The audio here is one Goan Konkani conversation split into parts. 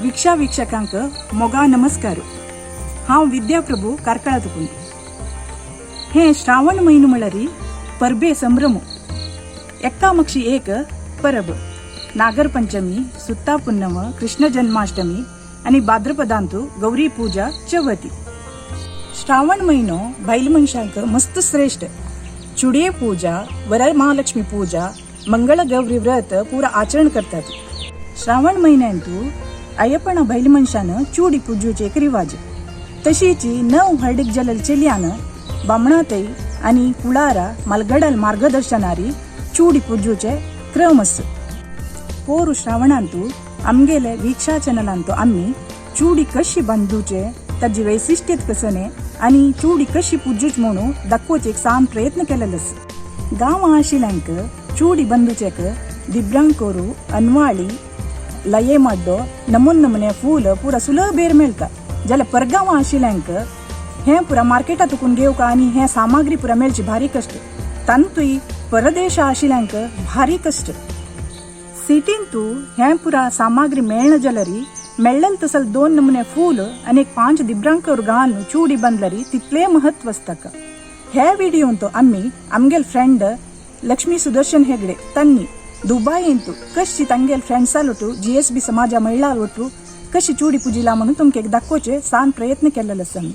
वीक्षा वीक्षकांक मोगा नमस्कार. हांव विद्या प्रभू कार्कळा तुकून. हे श्रावण म्हयनो म्हळ्यार परबे संभ्रम. एका मक्षी एक परब. नागरपंचमी, सुत्ता पुन्नम, कृष्ण जन्माष्टमी आनी भाद्रपदांतु गौरी पूजा, चवथी. श्रावण म्हयनो बायल मनशांक मस्त श्रेष्ठ. चुडये पूजा, वरमहालक्ष्मी पूजा, मंगळ गौरी व्रत पुरा आचरण करतात. श्रावण म्हयन्यांतू अय्यपणा बैल मनशान चुडी पुजूचे एक रिवाज. तशीच नव हळदीक जलल चेलियान बामणातय आनी कुळारा मलगडल मार्गदर्शनारी चूडी पुजूचे क्रम आसा. पोरू श्रावणांतू आमगेले वीक्षा चॅनलांतू आमी चूडी कशी बांदूचे, ताजी वैशिष्ट्यत कसने आनी चूडी कशी पुजूच म्हणून दाखोवचे एक सान प्रयत्न केलेलो आसा. गांव आशिल्ल्यांक चूडी बंदूचेक दिब्रांकोरू, अनवाळी, लये माड्डो, नमून नमुने फूल पुरा सुलभेर मेळटा. जाल्यार परगांव आशिल्ल्यांक हें पुरा मार्केटात तुकून घेवका आनी हें सामग्री पुरा मेळची भारी कश्ट. तांतूय परदेश आशिल्ल्यांक भारी कश्ट. सिटीन तूं हें पुरा सामग्री मेळना जाल्यार मेळ्ळेल तसल दोन नमुने फूल आनी एक 5 दिब्रांकर घालून चूडी बांदल्यार तितलें महत्व आसता. हे व्हिडियोंत आमी आमगेल फ्रेंड लक्ष्मी सुदर्शन हेगडे तन्नी दुबायंतु कशी तांगेल फ्रेंड्सा लोटू GSB समाजा महिळा लोटू कशी चूडी पुजिला म्हणून तुमकां एक दाखोवचे सान प्रयत्न केलेलो आसा आमी.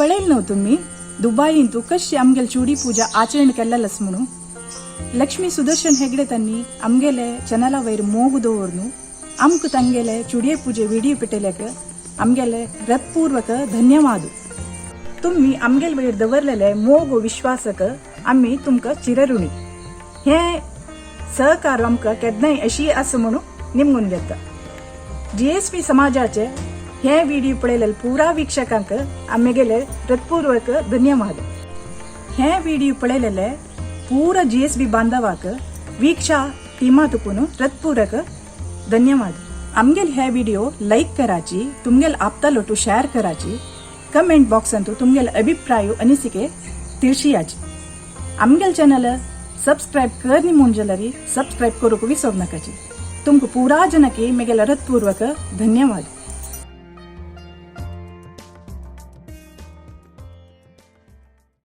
पळयल न्हू तुम्ही दुबाईंतू कशी आमगेल चुडी पूजा आचरण केल्लेलस म्हणू. लक्ष्मी सुदर्शन हेगडे तन्नी आमगेले चॅनला वयर मोग दवरनु आमकां तांगेले चुडिये पूजे विडियो पेटयल्याक आमगेले हृत्पूर्वक धन्यवाद. तुम्ही आमगेल वयर दवरलेले मोग विश्वासक आमी तुमकां चिरऋणी. हे सहकार आमकां केन्नाय अशी आसा म्हणून निमगून घेता. जीएसपी समाजाचे हे व्हिडिओ पळयलेले पुरा वीक्षकांक आमगेले हृत्पूर्वक धन्यवाद. हे व्हिडिओ पळयलेले पूरा जीएसबी बांधवाक वीक्षा टीमा तुकून हृत्पूर्वक धन्यवाद. आमगेल हे व्हिडिओ लाईक कराची, तुमगेल आप्ता लोटू शेअर कराची, कमेंट बॉक्सांतू तुमगेल अभिप्राय अनिसिके तिळशियाची. आमगेल चॅनल सबस्क्राईब करनी म्हूण सबस्क्राईब करूंक विसर नाकाची. तुमकां पुरा जनकी मेगेल हृत्पूर्वक धन्यवाद.